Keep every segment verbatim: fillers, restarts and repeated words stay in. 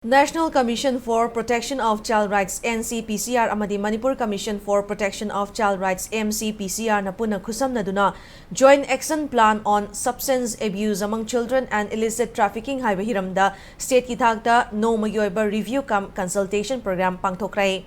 National Commission for Protection of Child Rights, N C P C R, ꯑꯃꯗꯤ Manipur Commission for Protection of Child Rights, M C P C R, ꯅ ꯄꯨꯟꯅ ꯈꯨꯠꯁꯝꯅꯗꯨꯅ Joint Action Plan on Substance Abuse Among Children and Illicit Trafficking ꯍꯥꯏꯕ ꯍꯤꯔꯝꯗ stateꯀꯤ ꯊꯥꯛꯇ ꯅꯣꯡꯃꯒꯤ ꯑꯣꯏꯕ review cum consultation program ꯄꯥꯡꯊꯣꯛꯈ꯭ꯔꯦ꯫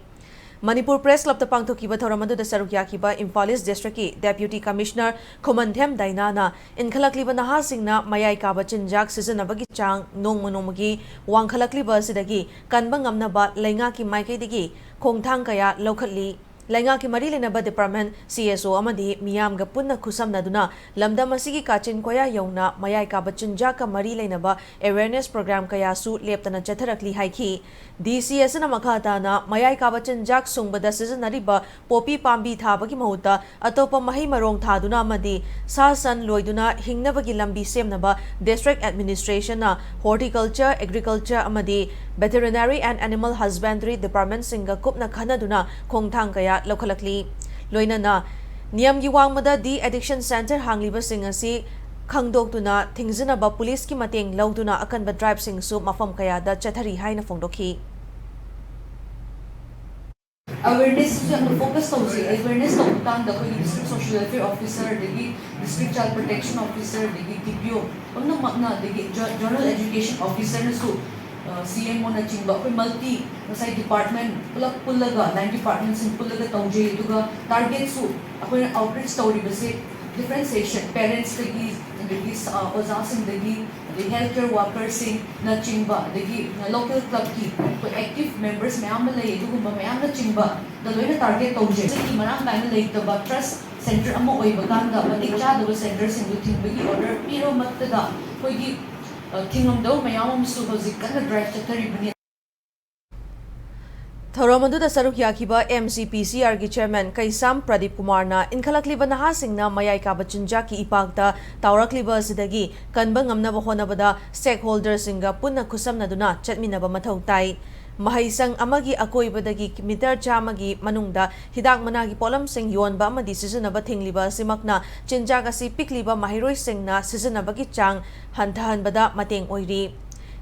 Manipur Press Clubꯇ ꯄꯥꯡꯊꯣꯛꯈꯤꯕ ꯊꯧꯔꯝ ꯑꯗꯨꯗ ꯁꯔꯨꯛ ꯌꯥꯈꯤꯕ ꯏꯝꯐꯥꯜ East Districtꯀꯤ Deputy Commissioner ꯈꯨꯃꯟꯊꯦꯝ ꯗꯥꯏꯅꯥꯅ ꯏꯟꯈꯠꯂꯛꯂꯤꯕ ꯅꯍꯥꯁꯤꯡꯅ ꯃꯌꯥꯏ ꯀꯥꯕ ꯆꯤꯟꯖꯥꯛ ꯁꯤꯖꯤꯟꯅꯕꯒꯤ ꯆꯥꯡ ꯅꯣꯡꯃ ꯅꯣꯡꯃꯒꯤ ꯋꯥꯡꯈꯠꯂꯛꯂꯤꯕ ꯑꯁꯤꯗꯒꯤ ꯀꯟꯕ ꯉꯝꯅꯕ ꯂꯩꯉꯥꯛꯀꯤ ꯃꯥꯏꯀꯩꯗꯒꯤ ꯈꯣꯡꯊꯥꯡ ꯀꯌꯥ ꯂꯧꯈꯠꯂꯤ꯫ ꯂꯩꯉꯥꯛꯀꯤ ꯃꯔꯤ ꯂꯩꯅꯕ department, C S O ꯑꯃꯗꯤ ꯃꯤꯌꯥꯝꯒ ꯄꯨꯟꯅ ꯈꯨꯠꯁꯝꯅꯗꯨꯅ ꯂꯝꯗꯝ ꯑꯁꯤꯒꯤ ꯀꯥꯆꯤꯟ ꯀꯣꯌꯥ ꯌꯧꯅ ꯃꯌꯥꯏ ꯀꯥꯕ ꯆꯤꯟꯖꯥꯛꯀ ꯃꯔꯤ ꯂꯩꯅꯕ awareness program ꯀꯌꯥꯁꯨ ꯂꯦꯞꯇꯅ ꯆꯠꯊꯔꯛꯂꯤ ꯍꯥꯏꯈꯤ꯫ D C S ꯅ ꯃꯈꯥ ꯇꯥꯅ ꯃꯌꯥꯏ ꯀꯥꯕ ꯆꯤꯟꯖꯥꯛ ꯁꯨꯡꯕꯗ ꯁꯤꯖꯤꯟꯅꯔꯤꯕ ꯄꯣꯄꯤ ꯄꯥꯝꯕꯤ ꯊꯥꯕꯒꯤ ꯃꯍꯨꯠꯇ ꯑꯇꯣꯞꯄ ꯃꯍꯩ ꯃꯔꯣꯡ ꯊꯥꯗꯨꯅ ꯑꯃꯗꯤ ꯁꯥ ꯁꯟ ꯂꯣꯏꯗꯨꯅ ꯍꯤꯡꯅꯕꯒꯤ ꯂꯝꯕꯤ ꯁꯦꯝꯅꯕ district administrationꯅ horticulture, agriculture ꯑꯃꯗꯤ veterinary and animal husbandry departmentꯁꯤꯡꯒ ꯀꯨꯞꯅ ꯈꯟꯅꯗꯨꯅ ꯈꯣꯡꯊꯥꯡ ꯀꯌꯥ ꯂꯧꯈꯠꯂꯛꯂꯤ꯫ ꯂꯣꯏꯅꯅ ꯅꯤꯌꯝꯒꯤ ꯋꯥꯡꯃꯗ de-addiction centre ꯍꯥꯡꯂꯤꯕꯁꯤꯡ ꯑꯁꯤ ꯈꯪꯗꯣꯛꯇꯨꯅ ꯊꯤꯡꯖꯤꯟꯅꯕ ꯄꯨꯂꯤꯁꯀꯤ ꯃꯇꯦꯡ ꯂꯧꯗꯨꯅ ꯑꯀꯟꯕ driveꯁꯤꯡꯁꯨ ꯃꯐꯝ ꯀꯌꯥꯗ ꯆꯠꯊꯔꯤ ꯍꯥꯏꯅ ꯐꯣꯡꯗꯣꯛꯈꯤ꯫ Awarenessꯁꯨ ꯌꯥꯝꯅ focus ꯇꯧꯖꯩ꯫ Awareness ꯇꯧꯕ ꯀꯥꯟꯗ ꯑꯩꯈꯣꯏꯒꯤ district social welfare officer, ꯑꯗꯒꯤ district child protection officer, ꯑꯗꯒꯤ D P O ꯄꯨꯝꯅꯃꯛꯅ, ꯑꯗꯒꯤ jo-, zonal education officerꯅꯁꯨ, ꯑ, C M Oꯅꯆꯤꯡꯕ ꯑꯩꯈꯣꯏ multi ꯉꯁꯥꯏ department ꯄꯨꯂꯞ ꯄꯨꯜꯂꯒ, line departmentꯁꯤꯡ ꯄꯨꯜꯂꯒ ꯇꯧꯖꯩ꯫ ꯑꯗꯨꯒ targetꯁꯨ ꯑꯩꯈꯣꯏꯅ outreach ꯇꯧꯔꯤꯕꯁꯦ different section, parentsꯇꯒꯤ, ꯑꯗꯒꯤ ꯁ-, ꯑ, ꯑꯣꯖꯥꯁꯤꯡꯗꯒꯤ, ꯑꯗꯒꯤ healthcare workerꯁꯤꯡꯅꯆꯤꯡꯕ, ꯑꯗꯒꯤ local clubꯀꯤ ꯑꯩꯈꯣꯏ active members ꯃꯌꯥꯝ ꯑꯃ ꯂꯩ, ꯑꯗꯨꯒꯨꯝꯕ ꯃꯌꯥꯝꯅꯆꯤꯡꯕꯗ ꯂꯣꯏꯅ target ꯇꯧꯖꯩ꯫ ꯍꯧꯖꯤꯛꯀꯤ ꯃꯔꯥꯡ ꯀꯥꯏꯅ ꯂꯩꯇꯕ trust centre ꯑꯃ ꯑꯣꯏꯕ ꯀꯥꯟꯗ ꯃꯇꯤꯛ ꯆꯥꯗꯕ centreꯁꯤꯡꯗꯨ ꯊꯤꯡꯕꯒꯤ order ꯄꯤꯔꯕ ꯃꯛꯇꯗ ꯑꯩꯈꯣꯏꯒꯤ, ꯑ, ꯊꯤꯡꯉꯝꯗꯕ ꯃꯌꯥꯝ ꯑꯃꯁꯨ ꯍꯧꯖꯤꯛ ꯀꯟꯅ drive ꯆꯠꯊꯔꯤꯕꯅꯤ꯫ ꯊꯧꯔꯝ ꯑꯗꯨꯗ ꯁꯔꯨꯛ ꯌꯥꯈꯤꯕ M C P C Rꯒꯤ chairman ꯀꯩꯁꯥꯝ ꯄ꯭ꯔꯗꯤꯞ ꯀꯨꯃꯥꯔꯅ ꯏꯟꯈꯠꯂꯛꯂꯤꯕ ꯅꯍꯥꯁꯤꯡꯅ ꯃꯌꯥꯏ ꯀꯥꯕ ꯆꯤꯟꯖꯥꯛꯀꯤ ꯏꯄꯥꯛꯇ ꯇꯥꯎꯔꯛꯂꯤꯕ ꯑꯁꯤꯗꯒꯤ ꯀꯟꯕ ꯉꯝꯅꯕ ꯍꯣꯠꯅꯕꯗ stakeholderꯁꯤꯡꯒ ꯄꯨꯟꯅ ꯈꯨꯠꯁꯝꯅꯗꯨꯅ ꯆꯠꯃꯤꯟꯅꯕ ꯃꯊꯧ ꯇꯥꯏ꯫ ꯃꯍꯩꯁꯪ ꯑꯃꯒꯤ ꯑꯀꯣꯏꯕꯗꯒꯤ meter ꯆꯥꯝꯃꯒꯤ ꯃꯅꯨꯡꯗ ꯍꯤꯗꯥꯛ ꯃꯅꯥꯒꯤ ꯄꯣꯠꯂꯝꯁꯤꯡ ꯌꯣꯟꯕ ꯑꯃꯗꯤ ꯁꯤꯖꯤꯟꯅꯕ ꯊꯤꯡꯂꯤꯕ ꯑꯁꯤꯃꯛꯅ ꯆꯤꯟꯖꯥꯛ ꯑꯁꯤ ꯄꯤꯛꯂꯤꯕ ꯃꯍꯩꯔꯣꯏꯁꯤꯡꯅ ꯁꯤꯖꯤꯟꯅꯕꯒꯤ ꯆꯥꯡ ꯍꯟꯊꯍꯟꯕꯗ ꯃꯇꯦꯡ ꯑꯣꯏꯔꯤ꯫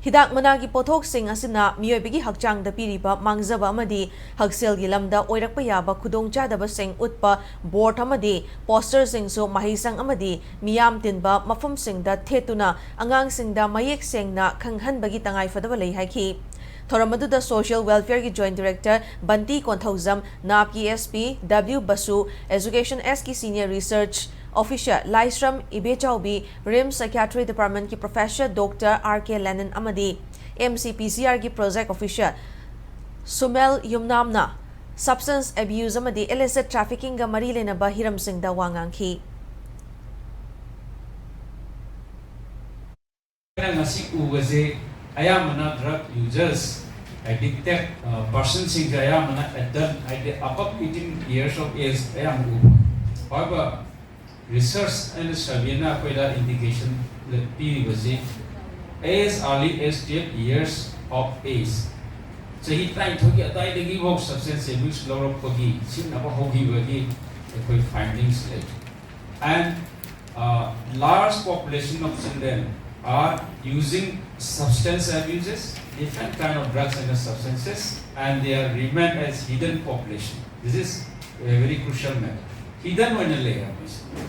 ꯍꯤꯗꯥꯛ ꯃꯅꯥꯒꯤ ꯄꯣꯠꯊꯣꯛꯁꯤꯡ ꯑꯁꯤꯅ ꯃꯤꯑꯣꯏꯕꯒꯤ ꯍꯛꯆꯥꯡꯗ ꯄꯤꯔꯤꯕ ꯃꯥꯡꯖꯕ ꯑꯃꯗꯤ ꯍꯛꯁꯦꯜꯒꯤ ꯂꯝꯗ ꯑꯣꯏꯔꯛꯄ ꯌꯥꯕ ꯈꯨꯗꯣꯡꯆꯥꯗꯕꯁꯤꯡ ꯎꯠꯄ ꯕꯣꯔꯗ ꯑꯃꯗꯤ ꯄꯣꯁꯇꯔꯁꯤꯡꯁꯨ ꯃꯍꯩꯁꯪ ꯑꯃꯗꯤ ꯃꯤꯌꯥꯝ ꯇꯤꯟꯕ ꯃꯐꯝꯁꯤꯡꯗ ꯊꯦꯠꯇꯨꯅ ꯑꯉꯥꯡꯁꯤꯡꯗ ꯃꯌꯦꯛ ꯁꯦꯡꯅ ꯈꯪꯍꯟꯕꯒꯤ ꯇꯉꯥꯏꯐꯗꯕ ꯂꯩ ꯍꯥꯏꯈꯤ꯫ ꯊꯧꯔꯝ ꯑꯗꯨꯗ ꯁꯣꯁꯤꯌꯦꯜ ꯋꯦꯜꯐꯤꯌꯔꯒꯤ ꯖꯣꯏꯟꯠ ꯗꯤꯔꯦꯛꯇꯔ ꯕꯟꯇꯤ ꯀꯣꯟꯊꯧꯖꯝ, ꯅꯥꯞꯀꯤ ꯑꯦꯁ ꯄꯤ ꯗꯕ꯭ꯂꯤꯎ ꯕꯁꯨ, ꯑꯦꯖꯨꯀꯦꯁꯟ ꯑꯦꯁꯀꯤ senior research officer Laishram Ibechaobi, RIMS psychiatry ꯗꯤꯄꯥꯔꯠꯃꯦꯟꯠꯀꯤ professor doctor R K Lenin ꯑꯃꯗꯤ ꯑꯦꯝ ꯁꯤ ꯄꯤ ꯁꯤ ꯑꯥꯔꯒꯤ ꯄ꯭ꯔꯣꯖꯦꯛ ꯑꯣꯐꯤꯁꯥꯔ ꯁꯨꯃꯦꯜ ꯌꯨꯝꯅꯥꯝꯅ ꯁꯕꯁꯇꯦꯟꯁ ꯑꯦꯕ꯭ꯌꯨꯖ ꯑꯃꯗꯤ ꯏꯂꯤꯁꯤꯠ ꯇ꯭ꯔꯥꯐꯤꯀꯤꯡꯒ ꯃꯔꯤ ꯂꯩꯅꯕ ꯍꯤꯔꯝꯁꯤꯡꯗ ꯋꯥ ꯉꯥꯡꯈꯤ꯫ ꯑꯩꯅ ꯉꯁꯤ ꯎꯕꯁꯦ ꯑꯌꯥꯝꯕꯅ ꯗ꯭ꯔꯒ ꯌꯨꯖꯔꯁ, ꯑꯦꯗꯤꯛꯇꯦꯗ ꯄꯥꯔꯁꯟꯁꯤꯡꯁꯦ ꯑꯌꯥꯝꯕꯅ ꯑꯦꯗꯜꯠ, ꯍꯥꯏꯗꯤ above eighteen years of age ꯑꯌꯥꯝꯕ ꯎꯕ꯫ However, ꯔꯤꯁꯔꯆ ꯑꯦꯟ ꯁꯔꯚꯦꯅ ꯑꯩꯈꯣꯏꯗ indication ꯄꯤꯔꯤꯕꯁꯤ, as early as twelve years of age, ꯆꯍꯤ ꯇꯔꯥꯅꯤꯊꯣꯏꯒꯤ ꯑꯗꯨꯋꯥꯏꯗꯒꯤꯐꯥꯎ ꯁꯕꯁꯇꯦꯟꯁ ꯑꯦꯕ꯭ꯌꯨꯁ ꯂꯧꯔꯛꯄꯒꯤ, ꯁꯤꯖꯤꯟꯅꯕ ꯍꯧꯈꯤꯕꯒꯤ ꯑꯩꯈꯣꯏ ꯐꯥꯏꯟꯗꯤꯡꯁ ꯂꯩ꯫ And large population of children are using substance abuses, different kind of drugs and substances, and they are remain as hidden population. This is a very crucial matter. Hidden ꯑꯣꯏꯅ ꯂꯩ ꯍꯥꯏꯕꯁꯦ꯫